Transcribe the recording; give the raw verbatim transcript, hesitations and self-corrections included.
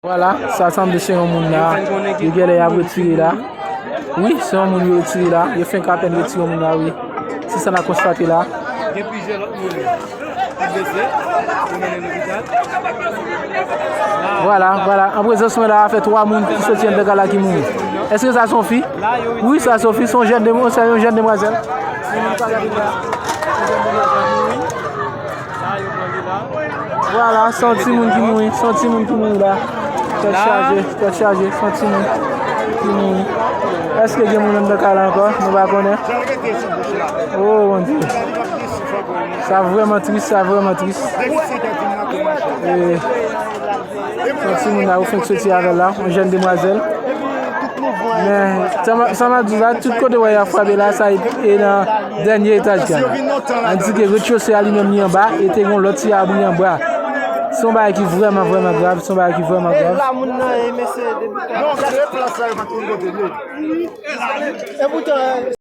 Vwala, sa sanble se yon moun la. Yo genlè y ap retire la. Wi, se yon moun yo retire la. Yo fenk apèn retire yon moun la, wi. Se sa n a konstate la. Gen plizyè lòt moun ki blese, yo mennen lopital. Vwala, vwala. An prezans mwen la, fè twa moun ki soti anndan kay la ki mouri. Èske sa se yon fi? Wi, sa se yon fi, se yon jèn demwa-, se yon jèn demwazèl. Si moun pa gade la, yon jèn demwazèl mouri. Vwala, se yon timoun ki mouri, se yon timoun ki mouri la. Tèt chaje, tèt chaje, se yon timoun ki mouri. Èske gen moun anndan kay la ankò? Nou pa konnen. Oh, Bondye. Sa vrèman tris, sa vrèman tris. E, se yon timoun la, yo fenk soti avè l la, yon jèn demwazèl. Men, sa m ap, sa m ap di la, tout kote w wè y ap frape la, sa e, e nan dènye etaj kay la. An di ke rechozè a li menm li anba, e te gen yon lòt ti abri anba. Se yon bagay ki vrèman, vrèman grav, se yon bagay ki vrèman grav. Non, gade plas la, yo pa t konn kote l ye.